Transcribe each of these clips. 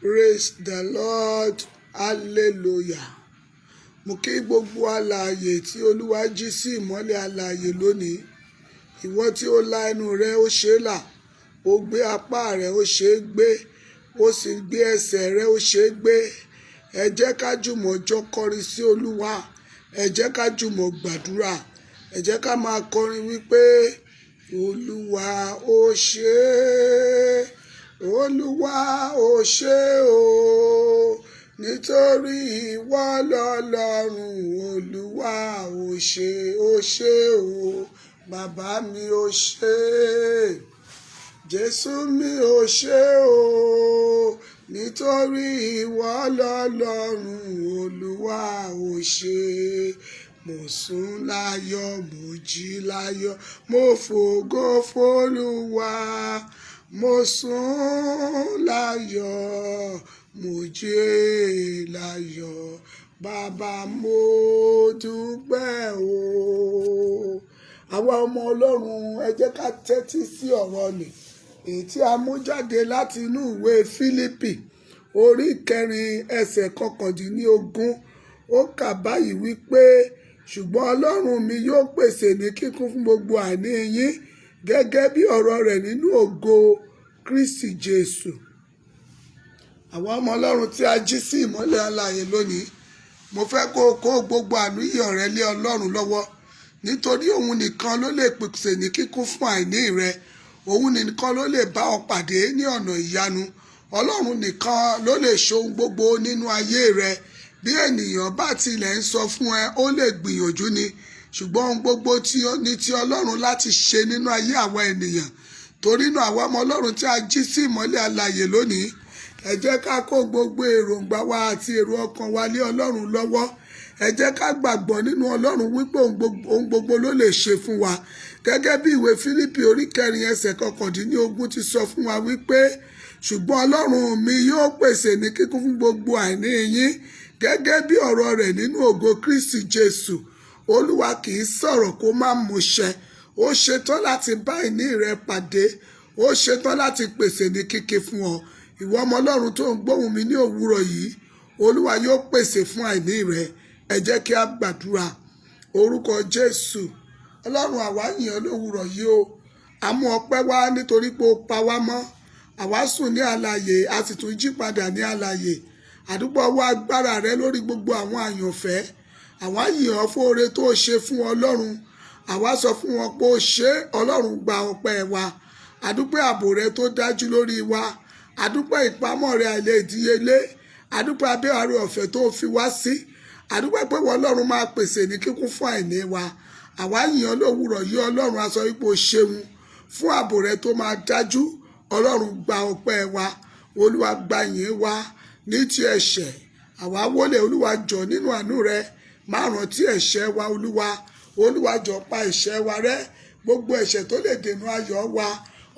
Praise the Lord. Hallelujah. Mo kí gbogbo alààyè tí Olúwa jí sí ìmọ́lẹ̀ alààyè lónìí. Ìwọ tí ó la ẹnu rẹ, ó ṣe é là. Ó gbé apá rẹ, ó ṣe é gbé. Ó sì gbé ẹsẹ̀ rẹ, ó ṣe é gbé. Ẹ jẹ́ ká jùmọ̀ jọ kọrin sí Olúwa. Ẹ jẹ́ ká jùmọ̀ gbàdúrà. Ẹ jẹ́ ká máa kọrin wípé Olúwa ó ṣe é. Olúwa ó ṣe o. Nítorí ìwọ lọ́lọ́run. Olúwa ó ṣe, ó ṣe o. Bàbá mi, ó ṣe. Jésù mi, ó ṣe o. Nítorí ìwọ lọ́lọ́run. Olúwa ó ṣe. Mo sùn láyọ̀, mo jí láyọ̀, mo fògo f'Olúwa. Mo sùn láyọ̀, mo jí láyọ̀. Bàbá, mo dúpẹ́ o. Àwa ọmọ Ọlọ́run, ẹ jẹ́ ká tẹ́tí sí ọ̀rọ̀ nì, èyí tí a mú jáde láti inú ìwé Fílípì orí 4 ẹsẹ̀ 19. Ó kà báyìí wípé, ṣùgbọ́n Ọlọ́run mi yóò pèsè ní kíkún fún gbogbo àìní yín gẹ́gẹ́ bí ọ̀rọ̀ rẹ̀ nínú ògo Kristi Jésù. Àwa ọmọ Ọlọ́run tí a jí sí ìmọ́lẹ̀ alààyè lónìí, mo fẹ́ kó o kó gbogbo àníyàn rẹ lé Ọlọ́run lọ́wọ́, nítorí òun nìkan ló lè pèsè ní kíkún fún àìní rẹ. Òun nìkan ló lè bá ọ pàdé ní ọ̀nà ìyanu. Ọlọ́run nìkan ló lè ṣe ohun gbogbo nínú ayé rẹ. Bí ènìyàn bá tilẹ̀ ń sọ fún ẹ, ó lè gbìyànjú ni, ṣùgbọ́n ohun gbogbo tí ó ní ti Ọlọ́run láti ṣe nínú ayé àwa ènìyàn. Torí náà, àwa ọmọ Ọlọ́run tí a jí sí ìmọ́lẹ̀ alààyè lónìí, ẹ jẹ́ ká kó gbogbo èròǹgbà wa àti èrò ọkàn wa lé Ọlọ́run lọ́wọ́. Ẹ jẹ́ ká gbàgbọ́ nínú Ọlọ́run wípé ohun gbogbo ló lè ṣe fún wa. Gẹ́gẹ́ bí ìwé Fílípì orí 4 ẹsẹ̀ 19 ti sọ fún wa wípé, ṣùgbọ́n Ọlọ́run mi yóò pèsè ní kíkún fún gbogbo àìní yín gẹ́gẹ́ bí ọ̀rọ̀ rẹ̀ nínú ògo Kristi Jésù. Olúwa kì í sọ̀rọ̀ kó má múṣẹ. Ó ṣetán láti bá ìní rẹ pàdé. Ó ṣetán láti pèsè ní kíkún fún ọ. Ìwọ ọmọ Ọlọ́run tó ń gbóhùn mi ní òwúrọ̀ yìí, Olúwa yóò pèsè fún àìní rẹ. Ẹ jẹ́ kí a gbàdúrà. Orúkọ Jésù. Ọlọ́run, àwa yìn ọ́ lówùrọ̀ yìí o. A mú ọpẹ́ wá nítorí pé o pa wá mọ́. Àwa sùn ní alààyè, a sì tún jí padà ní alààyè. Àdúgbò ọwọ́ agbára rẹ lórí gbogbo àwọn àyànfẹ́. Àwa yìn ọ́ fún oore tó ṣe fún Ọlọ́run. Àwa sọ fún wọn pé o ṣe, Ọlọ́run gba ọpẹ́ wa. Àdúpẹ́ ààbò rẹ tó dájú lórí wa. Àdúpẹ́ ìpamọ́ rẹ àìlèdíyelé. Àdúpẹ́ abẹ́ ààrẹ ọ̀fẹ́ tó fi wá sí. Àdúpẹ́ pé wọ́n Ọlọ́run máa pèsè ní kíkún fún àìní wa. Àwa yìn ọ́ lówùrọ̀ yìí, Ọlọ́run, a sọ wípé o ṣeun fún ààbò rẹ tó máa dájú. Ọlọ́run gba ọpẹ́ wa. Olúwa gba ìyìn wa ní ti ẹ̀ṣẹ̀. Àwa wólẹ̀, Olúwa jọ̀ọ́ nínú àánú rẹ. Má rántí ẹ̀ṣẹ̀ wa, Olúwa. Olúwa jọ̀ọ́ pa ẹ̀ṣẹ̀ wa rẹ́. Gbogbo ẹ̀ṣẹ̀ tó lè dènà ayọ̀ wa,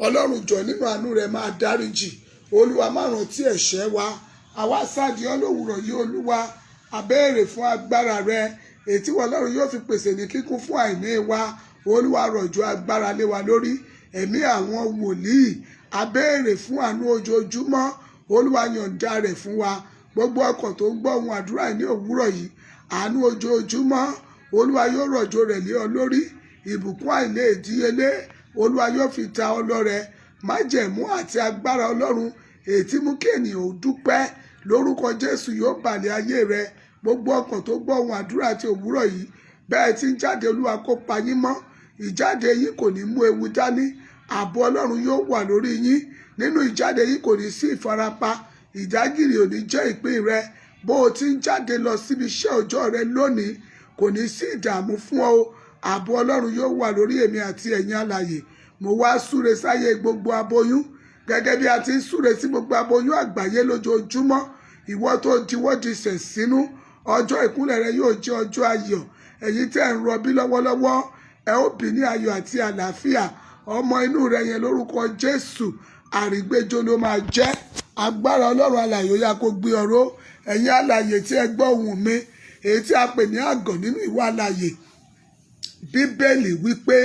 Ọlọ́run jọ̀ọ́ nínú àánú rẹ máa dáríjì. Olúwa má rántí ẹ̀ṣẹ̀ wa. Àwa sáàdì ọ́ lówùrọ̀ yìí, Olúwa. A béèrè fún agbára rẹ, èyí tí Ọlọ́run yóò fi pèsè ní kíkún fún àìní wa. Olúwa rọ̀jò agbára lé wa lórí. Ẹ̀mí àwọn wòlíì, a béèrè fún àánú ojoojúmọ́. Olúwa yọ̀ǹda rẹ̀ fún wa. Gbogbo ọkàn tó ń gbọ́ ohùn àdúrà ní òwúrọ̀ yìí, àánú ojoojúmọ́, Olúwa yóò rọ̀jò rẹ̀ lé ọ lórí. Ìbùkún àìlèdíyelé, Olúwa yóò fi ta ọ lọ́rẹ. Májẹ̀mú àti agbára Ọlọ́run, èyí tí mú kí ènìyàn ó dúpẹ́ lórúkọ Jésù yóò bàlẹ̀ ayé rẹ. Gbogbo ọkàn tó gbọ́ ohùn àdúrà ti òwúrọ̀ yìí, bẹ́ẹ̀ tí ń jáde, Olúwa kó pa yín mọ́. Ìjáde yín kò ní mú ewu dání. Ààbò Ọlọ́run yóò wà lórí yín. Nínú ìjáde yín kò ní sí ìfarapa. Ìdágìrì ò ní jẹ́ ìpín rẹ. Bó o ti ń jáde lọ síbi iṣẹ́ òòjọ́ rẹ lónìí, kò ní sí ìdààmú fún ọ. Ààbò Ọlọ́run yóò wà lórí èmi àti ẹ̀yin alààyè. Mo wá súre sáyé gbogbo aboyún, gẹ́gẹ́ bí a ti ń súre sí gbogbo aboyún àgbáyé lójoojúmọ́. Ìwọ tó diwọ́ disẹ̀ sínú, ọjọ́ ìkúnlẹ̀ rẹ yóò jẹ́ ọjọ́ ayọ̀. Ẹ̀yin tẹ́ ń rọbí lọ́wọ́lọ́wọ́, ẹ ó bí ní ayọ̀ àti àlàáfíà. Ọmọ inú rẹ yẹn lórúkọ Jésù, àrígbéjó ló máa jẹ́. Agbára Ọlọ́run alààyè ó yá kó gbé ọró. Ẹ̀yin alààyè tí ẹ gbọ́ ohùn mi, èyí tí a pè ní àgàn nínú ìwà alààyè. Bíbélì wípé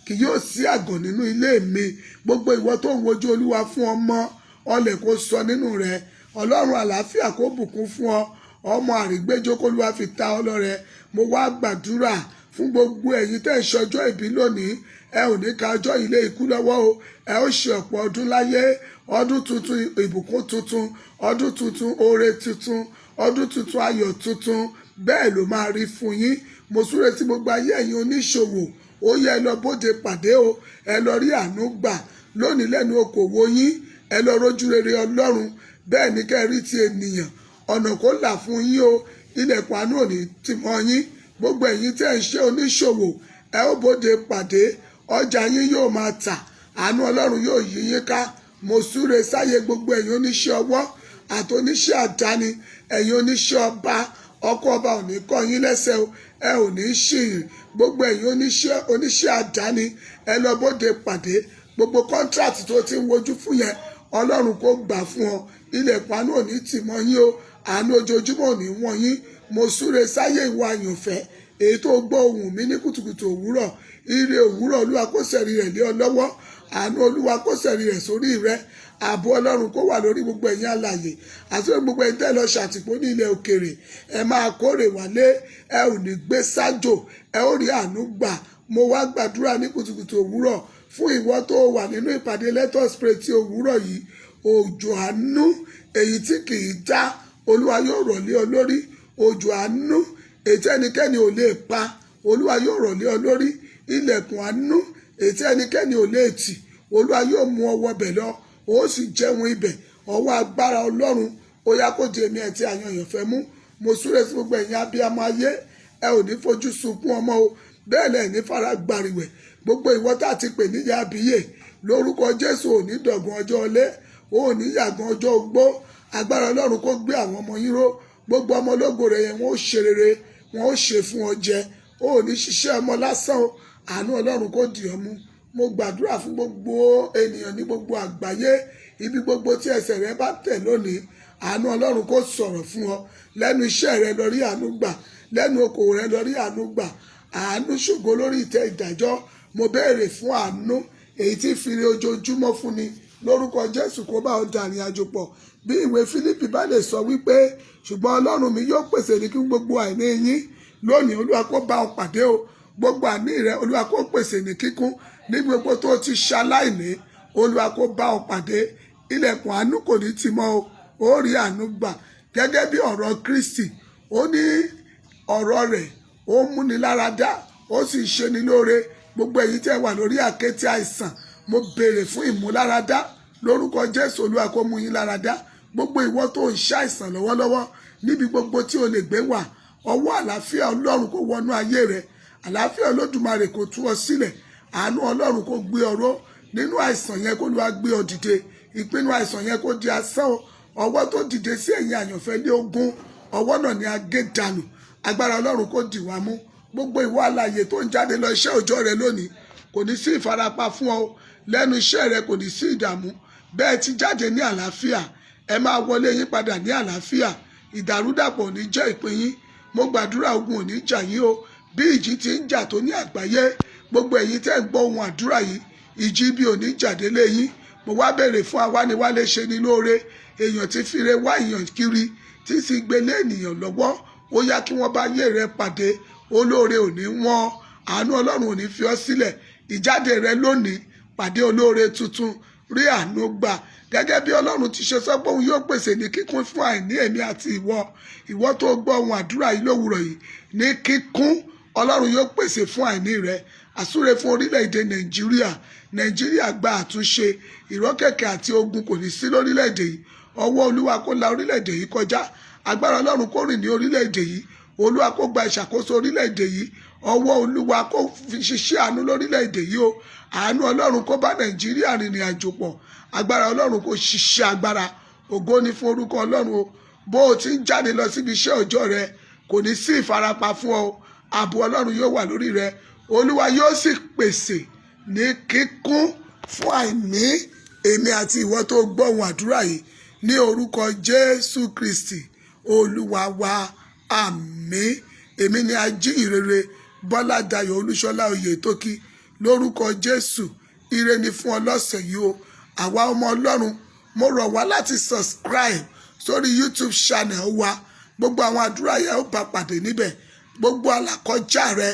kì yóò sí àgàn nínú ilé mi. Gbogbo ìwọ tó ń wojú Olúwa fún ọmọ, ọlẹ̀ kó sọ nínú rẹ. Ọlọ́run àlàáfíà kó bùkún fún ọ. Ọmọ àrígbéjó k'Olúwa fi ta ọ́ lọ́rẹ. Mo wá gbàdúrà fún gbogbo ẹ̀yin tẹ́ ń ṣọjọ́ ìbí lónìí. Ẹ ò ní ka ọjọ́ ilé ikú lọ́wọ́ o. Ẹ ó ṣe ọ̀pọ̀ ọdún láyé. Ọdún tuntun, ìbùkún tuntun, ọdún tuntun, oore tuntun, ọdún tuntun, ayọ̀ tuntun, bẹ́ẹ̀ ló máa rí fún yín. Mo súre sí gbogbo ayé ẹ̀yin oníṣòwò. Ó yẹ, ẹ lọ bóde pàdé o. Ẹ lọ rí àánú gbà lónìí lẹ́nu okòwò yín. Ẹ lọ rójú rere Ọlọ́run, bẹ́ẹ̀ ni kẹ́ ẹ rí ti ènìyàn. Ọ̀nà kó là fún yín o. Ilẹ̀kùn àánú ò ní tì mọ́ yín. Gbogbo ẹ̀yin tẹ́ ń ṣe oníṣòwò, ẹ ó bóde pàdé. Ọjà yín yóò máa tà. Àánú Ọlọ́run yóò yí yín ká. Mo súre sáyé gbogbo ẹ̀yin oníṣẹ́ ọwọ́ àti oníṣẹ́ àdáni, ẹ̀yin oníṣẹ́ ọba. Ọkọ̀ ọba ò ní kọ́ yín lẹ́sẹ̀ o. Ẹ ò ní ṣìyìn. Gbogbo ẹ̀yin oníṣẹ́ àdáni, ẹ lọ bóde pàdé. Gbogbo contract tó ti ń wojú fún yẹn, Ọlọ́run kó gbà fún ọ. Ilẹ̀kùn àánú ò ní tì mọ́ yín o. Àánú ojoojúmọ́ ò ní wọ́n yín. Mo súre sáyé ìwọ àyànfẹ́ èyí tó gbọ́ ohùn mi ní kùtùkùtù òwúrọ̀. Ire òwúrọ̀, Olúwa kó sẹ̀rí rẹ̀ lé ọ lọ́wọ́. Àánú Olúwa kó sẹ̀rí rẹ̀ sórí rẹ. Ààbò Ọlọ́run kó wà lórí gbogbo ẹ̀yin alààyè àti lórí gbogbo ẹ̀yin tẹ́ lọ ṣàtìpó ní ilẹ̀ òkèèrè. Ẹ máa kórè wálé. Ẹ ò ní gbé sájò. Ẹ ó rí àánú gbà. Mo wá gbàdúrà ní kùtùkùtù òwúrọ̀ fún ìwọ tó wà nínú ìpàdé Let Us Pray ti òwúrọ̀ yìí. Òjò àánú èyí tí kì í dá, Olúwa yóò rọ̀ lé ọ lórí. Òjò àánú èyí tí ẹnikẹ́ni ò lè pa, Olúwa yóò rọ̀ lé ọ lórí. Ilẹ̀kùn àánú èyí tí ẹnikẹ́ni ò lè tì, Olúwa yóò mú ọ wọbẹ̀ lọ, ó sì jẹun ibẹ̀. Ọwọ́ agbára Ọlọ́run, ó yá, kó di èmi àti àyàn èèyàn mú. Mo súre sí gbogbo ẹ̀yin abiyamọ ayé. Ẹ ò ní fojú sunkún ọmọ o. Bẹ́ẹ̀ lẹ̀ ní fara gbàrìwẹ̀. Gbogbo ìwọ tá a ti pè níyà abiyè lórúkọ Jésù, ò ní dọ̀gùn ọjọ́ ọlẹ́, ò ní yàgàn ọjọ́ ogbó. Agbára Ọlọ́run kó gbé àwọn ọmọ yín ró. Gbogbo ọmọ ológo rẹ yẹn, wọ́n ó ṣe rere, wọ́n ó ṣe fún ọ jẹ. Ó ní ṣiṣẹ́ ọmọ lásán o. Àánú Ọlọ́run kó dì ọ́ mú. Mo gbàdúrà fún gbogbo ènìyàn ní gbogbo àgbáyé. Ibi gbogbo tí ẹsẹ̀ rẹ bá tẹ̀ lónìí, àánú Ọlọ́run kó sọ̀rọ̀ fún ọ. Lẹ́nu iṣẹ́ rẹ, lọ rí àánú gbà. Lẹ́nu okòwò rẹ, lọ rí àánú gbà. Àánú ṣògo lórí ìtẹ́ ìdájọ́. Mo béèrè fún àánú èyí tí fìrè ojoojúmọ́ fún ni. Lórúkọ Jésù, kó bá ọ dàrin àjò pọ̀. Bí ìwé Fílípì bá lè sọ wípé, "Ṣùgbọ́n Ọlọ́run mi yóò pèsè ní kí gbogbo àìní yín," lónìí, Olúwa kó bá ọ pàdé o. Gbogbo àní rẹ, Olúwa kó pèsè ní kíkún. Ní gbogbo tó ti ṣaláìní, Olúwa kó bá ọ pàdé. Ilẹ̀kùn àánú kò ní tì mọ́ o. Ó rí àánú gbà gẹ́gẹ́ bí ọ̀rọ̀ Kristi. Ó ní ọ̀rọ̀ rẹ̀ ó múni lára dá, ó sì ṣe ni lóore. Gbogbo èyí tẹ́ wà lórí àkéte àìsàn, mo béèrè fún ìmúláradá lórúkọ Jésù. Olúwa kó mú yín lára dá. Gbogbo ìwọ tó ń ṣàìsàn lọ́wọ́lọ́wọ́, níbi gbogbo tí o lè gbé wà, ọwọ́ àlàáfíà Ọlọ́run kó wọnú ayé rẹ. Àlàáfíà Olódùmarè kó tú ọ sílẹ̀. Àánú Ọlọ́run kó gbé ọ ró nínú àìsàn yẹn, kó lùwà gbé ọ dìde. Ìpinnu àìsàn yẹn kó di asán o. Ọwọ́ tó dìde sí ẹ̀yìn àyànfẹ́ ní ogun, ọwọ́ náà ni a gé dànù. Agbára Ọlọ́run kó dì wá mú. Gbogbo ìwọ alààyè tó ń jáde lọ iṣẹ́ òòjọ́ rẹ lónìí, kò ní sí ìfarapa fún ọ lẹ́nu iṣẹ́ rẹ, kò ní sí ìdààmú. Bẹ́ẹ̀ ti jáde ní àlàáfíà, ẹ máa wọlé yín padà ní àlàáfíà. Ìdàrúdàpọ̀ ò ní jẹ́ ìpín yín. Mo gbàdúrà, ogun ò ní jà yín o. Bí ìjì ti ń jà tó ní àgbáyé, gbogbo ẹ̀yin tẹ́ ń gbọ́ ohun àdúrà yìí, ìjì ibi ò ní jà délé yín. Mo wá béèrè fún awániwálé ṣe ni lóore, èèyàn tí fire wá èèyàn kiri, tí sì gbélé ènìyàn lọ́wọ́. Ó yá, kí wọ́n bá yé rẹ pàdé. Olóore ò ní wọ́n. Àánú Ọlọ́run ò ní fi ọ́ sílẹ̀. Ìjáde rẹ lónìí, pàdé olóore tuntun, rí àánú gbà gẹ́gẹ́ bí Ọlọ́run ti ṣe sọ pé òun yóò pèsè ní kíkún fún àìní èmi àti ìwọ. Ìwọ tó gbọ́ ohun àdúrà yìí lówùrọ̀ yìí, ní kíkún, Ọlọ́run yóò pèsè fún àìní rẹ. Àsúre fún orílẹ̀-èdè Nàìjíríà. Nàìjíríà gba àtúnṣe. Ìrọ́kẹ̀kẹ̀ àti ogun kò ní sí lórílẹ̀-èdè yìí. Ọwọ́ Olúwa kó la orílẹ̀-èdè yìí kọjá. Agbára Ọlọ́run kó rìn ní orílẹ̀-èdè yìí. Olúwa kó gba ìṣàkóso orílẹ̀-èdè yìí. Ọwọ́ Olúwa kó fi ṣiṣẹ́ àánú lórílẹ̀-èdè yìí o. Àánú Ọlọ́run kó bá Nàìjíríà rìnrìn àjò pọ̀. Agbára Ọlọ́run kó ṣiṣẹ́ agbára. Ògo ni fún orúkọ Ọlọ́run o. Bó o ti ń jáde lọ síbi iṣẹ́ òòjọ́ rẹ, kò ní sí ìfarapa fún ọ. Ààbò Ọlọ́run yóò wà lórí rẹ. Olúwa yóò sì pèsè ní kíkún fún àìní èmi àti ìwọ tó gbọ́ ohun àdúrà yìí, ní orúkọ Jésù Kristi Olúwa wa. Àmín. Èmi ni ajíhìnrere Bọ́lá Dayọ̀ Olúṣọlá Oyètókí. Lórúkọ Jésù, ire ni fún ọ lọ́sẹ̀ yìí o. Àwa ọmọ Ọlọ́run, mo rọ̀ wá láti subscribe. sórí YouTube channel wa. Gbogbo àwọn àdúrà yẹn, ó bá pàdé níbẹ̀. Gbogbo àlàkọjá rẹ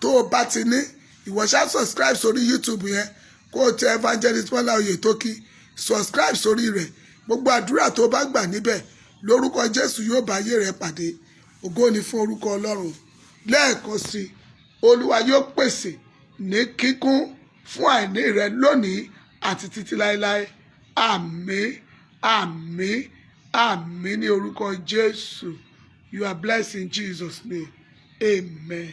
tó o bá ti ní, ìwọ ṣá subscribe sórí YouTube yẹn, kó o tẹ Evangelist Bọ́lá Oyètókì, subscribe sórí rẹ̀. Gbogbo àdúrà tó o bá gbà níbẹ̀, lórúkọ Jésù, yóò bá ayé rẹ pàdé. Ògo ni fún orúkọ Ọlọ́run. Lẹ́ẹ̀kan sí i, Olúwa yóò pèsè ní kíkún fún àìní rẹ lónìí àti títí láéláé. Àmín, àmín, àmín ní orúkọ Jésù. You are blessed in Jesus' name. Amen.